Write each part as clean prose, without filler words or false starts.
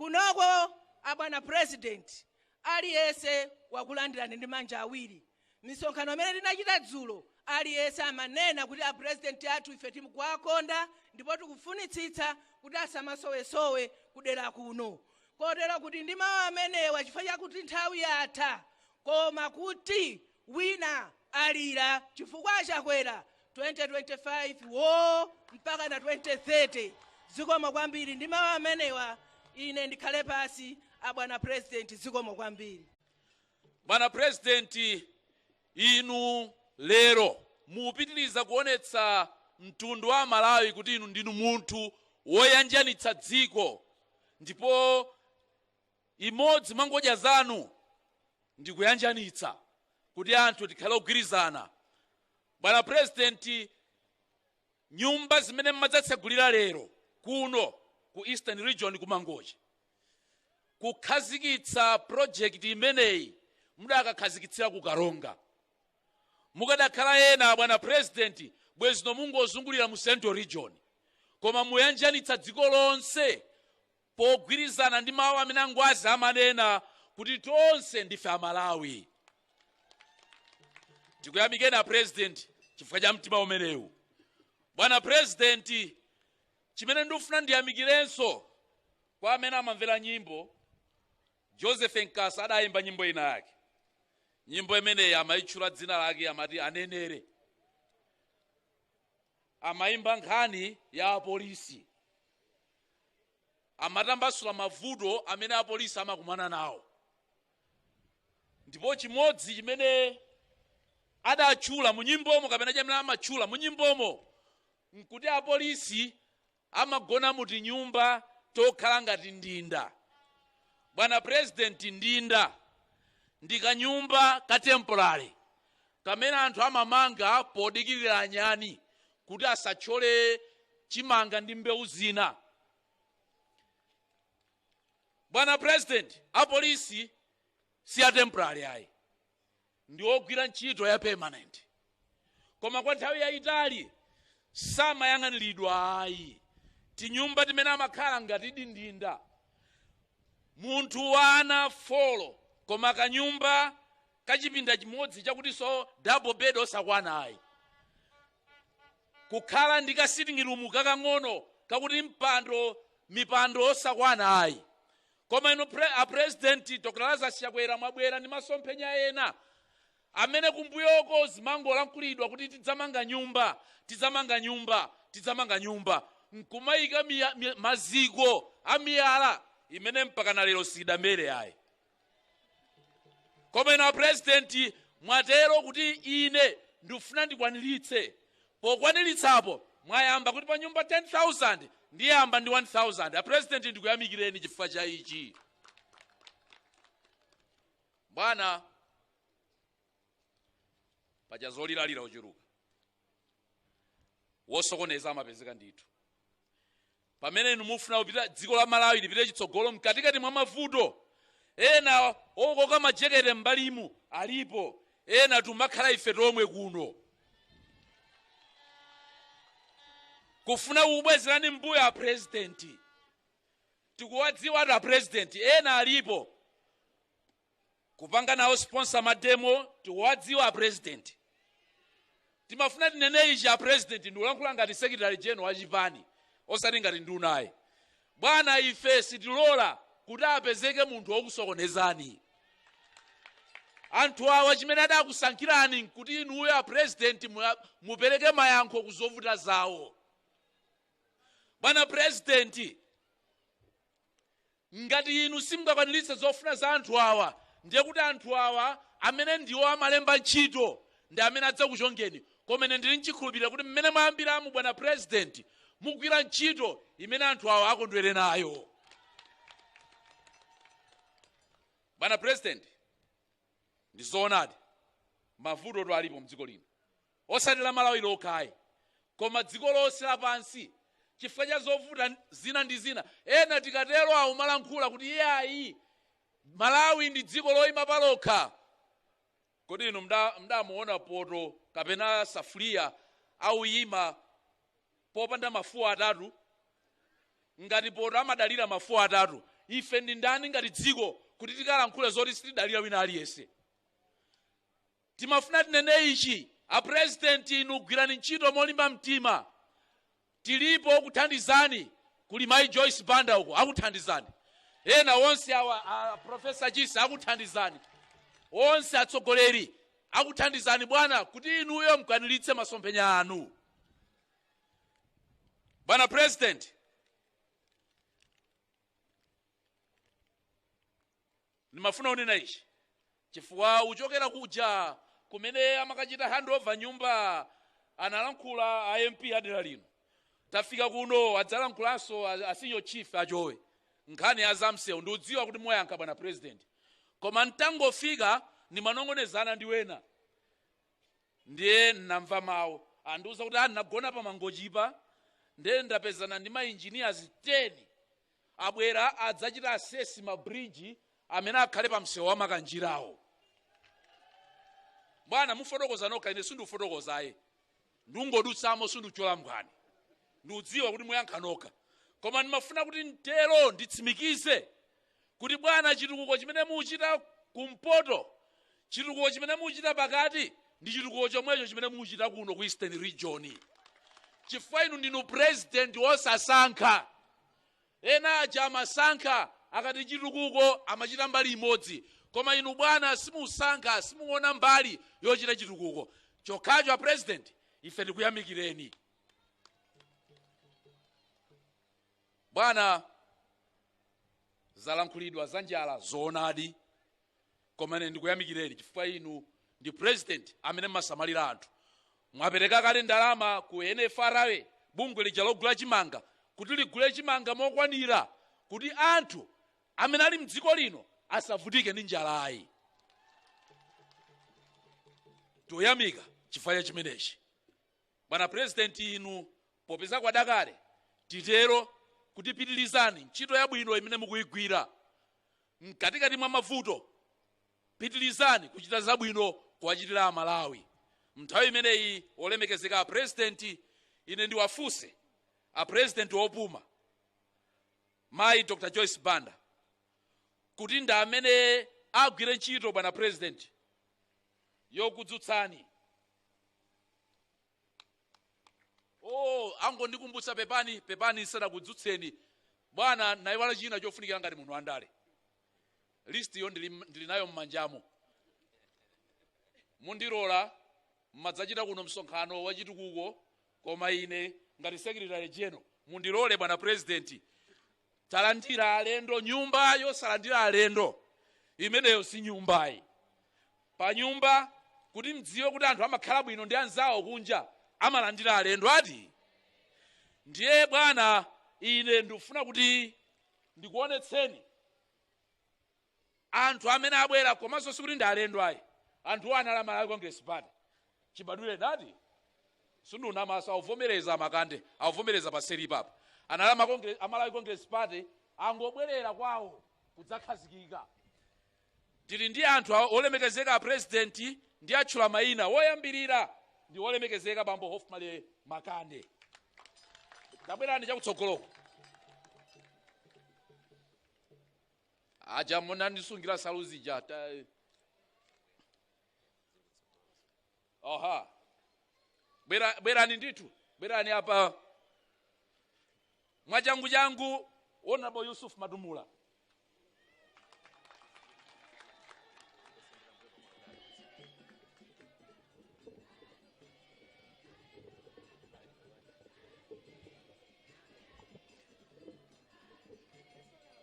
Kunoko abwana President, aliyense wakulandirani ndi manja awiri. Misonkhano imene tinachita dzulo, aliyense amanena kuti a President athu ife tikuwakonda ndipo tikufunitsitsa kuti asamasowesowe kudera kuno. Kotero kuti ndi mawu amenewa, chifukwa chakuti nthawi yatha, koma kuti wina alira chifukwa Achakwera 2025 wo mpaka na 2030. Zikomo kwambiri. Ndi mawu amenewa ine ndikhale pasi. Abwana President, zikomo kwambiri. Bwana President, inu lero mupitiriza kuonetsa mtundu wa Malawi kuti inu ndinu munthu woyanjanitsa dziko, ndipo imodzi mwa ngodya zanu ndi kuyanjanitsa kuti anthu tikhale ogwirizana. Bwana President, nyumba zimene mmadzatsegulira lero kuno ku Eastern Region, ku Mangochi, kukhazikitsa project imeneyi mudakakhazikitsira ku Karonga. Mukadakhala ena, bwana President, bwezino mungozungulira mu Central Region, koma muyanjanitsa dziko lonse pogwirizana ndi mawu amene Angwazi amanena kuti tonse ndife Amalawi. Tikuyamikeni a President chifukwa cha mtima umenewu. Bwana President, chimene ndikufuna ndiyamikirenso kwa amene amamvera nyimbo, Joseph Nkasa adayimba nyimbo ina yake. Nyimbo imeneyi amayitchula dzina lake, amati "Anenere". Amayimba nkhani ya apolisi, amatambasula mavuto amene apolisi amakumana nawo, ndipo chimodzi chimene adatchula mu nyimbomo, kapena chimene amatchula mu nyimbomo, nkuti apolisi amagona mu tinyumba tokhala ngati ndinda. Bwana President, ndinda ndi kanyumba ka temporary kamene anthu amamanga podikirira anyani kuti asathyole chimanga ndi mbewu zina. Bwana President, apolisi si a temporary ayi, ndi ogwira ntchito ya permanent, koma kwa nthawi yayitali samayang'aniridwa ayi. Tinyumba timene amakhala ngati ndinda, munthu wa ana 4, koma kanyumba kachipinda chimodzi chakutinso double bed osakwana ayi, kukhala ndi ka sitting room kakang'ono kakuti mpando, mipando osakwana ayi. Koma inu a President Dr Lazarus Chakwera mwabwera ndi masomphenya ena amene kumbuyoko zimangolankhulidwa kuti tidzamanga nyumba, tidzamanga nyumba, tidzamanga nyumba, nkumayika maziko a miyala imene mpaka na lero sidamere ayi. Koma inu a President mwatero kuti ine ndikufuna ndikwaniritse. Pokwaniritsapo mwayamba kuti pa nyumba 10,000 ndiyamba ndi 1000. A President, ndikuyamikireni chifukwa cha ichi. Bwana, paja zolilalira ochuluka, wosokoneza amapezeka ndithu. Pamene inu mufuna kupita, dziko la Malawi lipite chitsogolo mkatikati mwa mavuto, ena okoka majekete m'mbalimu alipo, ena tumakhala ife tomwe kuno kufuna kukubwezerani mbuyo. A President, tikuwadziwa a President, ena alipo kupanga nawo sponsor ma demo, tikuwadziwa a President. Timafuna tinene ichi, a President, ndikulankhula ngati secretary general wa chipani, osati ngati ndunayi. Bwana, ife sitilola kuti apezeke munthu wokusokonezani. Anthu awa chimene adakusankhirani nkuti inuyo a President mupereke mayankho ku zovuta zawo. Bwana President, ngati inu simungakwaniritse zofuna za anthu awa, ndiye kuti anthu awa amene ndiwo amalemba ntchito ndi amene adzakuchongeni. Koma ine ndili nchikhulupiriro kuti mmene mwayambiramu, bwana President, mugwira ntchito imene anthu awa akondwere nayo. Bwana President, ndi zoonadi, mavuto alipo mdziko lino, osati la Malawi lokhayi, koma dziko lonse lapansi, chifukwa cha zovuta zina ndi zina. Ena tikatero akumalankhula kuti iyayi, Malawi ndi dziko loyima palokha. Kodi inu mdamuona poto kapena safuliya auyima popanda mafuwa atatu? Ngati poto amadalira mafuwa atatu, Ife ndi ndani ngati dziko kuti tikalankhule zoti sitidalira wina aliyense? Timafuna tinene ichi: a president, inu gwirani ntchito molimba mtima, tilipo kuthandizani. Kuli mayi Joyce Banda uko akuthandizani, ena onse awa, a Professor Chisi akuthandizani, onse atsogoleri akuthandizani bwana, kuti inuyo mkwaniritse masomphenya anu. Bwana President, ndimafuna kunena ichi chifukwa uchokera kuja kumene amakachita handover nyumba, analankhula a MP adera lino. Tafika kuno, adzalankhulanso a senior chief achowe nkhani ya zamsewu. Ndiudziwa kuti moyankha, bwana President, koma ntangofika ndimanong'onezana ndi wena, ndiye namva mawu andiuza kuti anagona pa Mangochipa, ndiye ndapezana ndi ma engineers 10 abwera adzachita assess ma bridge amene akhale pa msewu wa Makanjirawo. Bwana, mufotokoza nokha, ine sindikufotokozaye, ndingodutsamo, sindichola mphwani. Ndiudziwa kuti muyankha nokha, koma ndimafuna kuti mtero nditsimikize kuti bwana, chitukuko chimene muchita kumpoto, chitukuko chimene muchita pakati, ndi chitukuko chomwecho chimene muchita kuno ku Eastern Region, chifukwa inu ndinu president wosasankha. Ena aja amasankha, akati chitukuko amachita mbali imodzi, koma inu bwana simusankha, simuona mbali yochita chitukuko chokhacho. A President, ife tikuyamikireni bwana. Zalankhulidwa za njala, zoonadi, koma ine ndikuyamikireni chifukwa inu ndi president amene mmasamalira anthu. Mwapereka kale ndalama ku NFRA, bungwe lija logula chimanga, kuti ligule chimanga mokwanira kuti anthu amene ali mdziko lino asavutike ndi njalayi. Toyamika chifukwa cha chimenechi. Bwana President, inu popeza kwadakale, titero kuti pitirizani ntchito yabwino imene mukuyigwira mkatikati mwa mavuto. Pitirizani kuchita zabwino kuwachitira Amalawi. Nthawi imeneyi, olemekezeka a President, ine ndiwafunse a President wopuma, mayi Dr Joyce Banda, kuti ndi amene agwire ntchito, bwana President, yokudzutsani. Oh, angondikumbutsa, pepani, pepani, nsadakudzutseni bwana, nayiwala china chofunikira ngati munthu wandale. List yo ndili nayo m'manjamo. Mundilola, mmadzachita kuno msonkhano wachitukuko, koma ine ngati secretary general, mundilole bwana President, talandira alendo. Nyumba yosalandira alendo imeneyo si nyumbayi. Pa nyumba, kuti mdziwe kuti anthu amakhala bwino ndi anzawo kunja, amalandira alendo ati. Ndiye bwana, ine ndikufuna kuti ndikuonetseni anthu amene abwera, komanso sikuti ndi alendo ayi, anthuwo anali Amalawi Congress Party chibadwire dati, sindunamaso, awuvomereza makande, awuvomereza paseri papa, anali Amalawi Congress Party, angobwerera kwawo kudzakhazikika. Tili ndi anthu olemekezeka a President, ndi atchula mayina. Woyambirira ndi wolemekezeka bambo Hoffman Makande, tabwerani chakutsogoloko. Aja munandisungira salu zija aha, bwerani ndithu, bwerani apa mwachangu changu. Honorable Yusuf Madumula.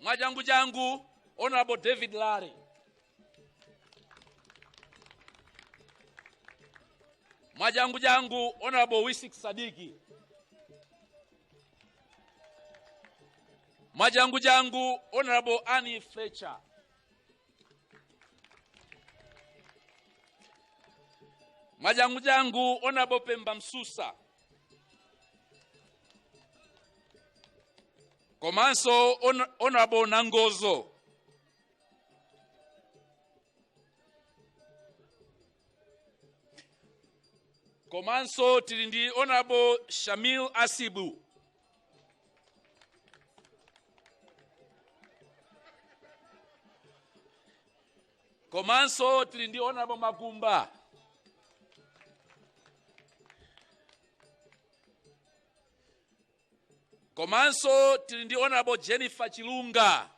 Mwachangu changu, Honorable David Lari. Mwachangu changu, Honorable Wisik Sadiki. Mwachangu changu, Honorable Annie Fletcher. Mwachangu changu, Honorable Pemba Msusa, komanso Honorable Nangozo. Komanso tili ndi Honorable Shamil Asibu. Komanso tili ndi Honorable Makumba. Komanso tili ndi Honorable Jennifer Chilunga.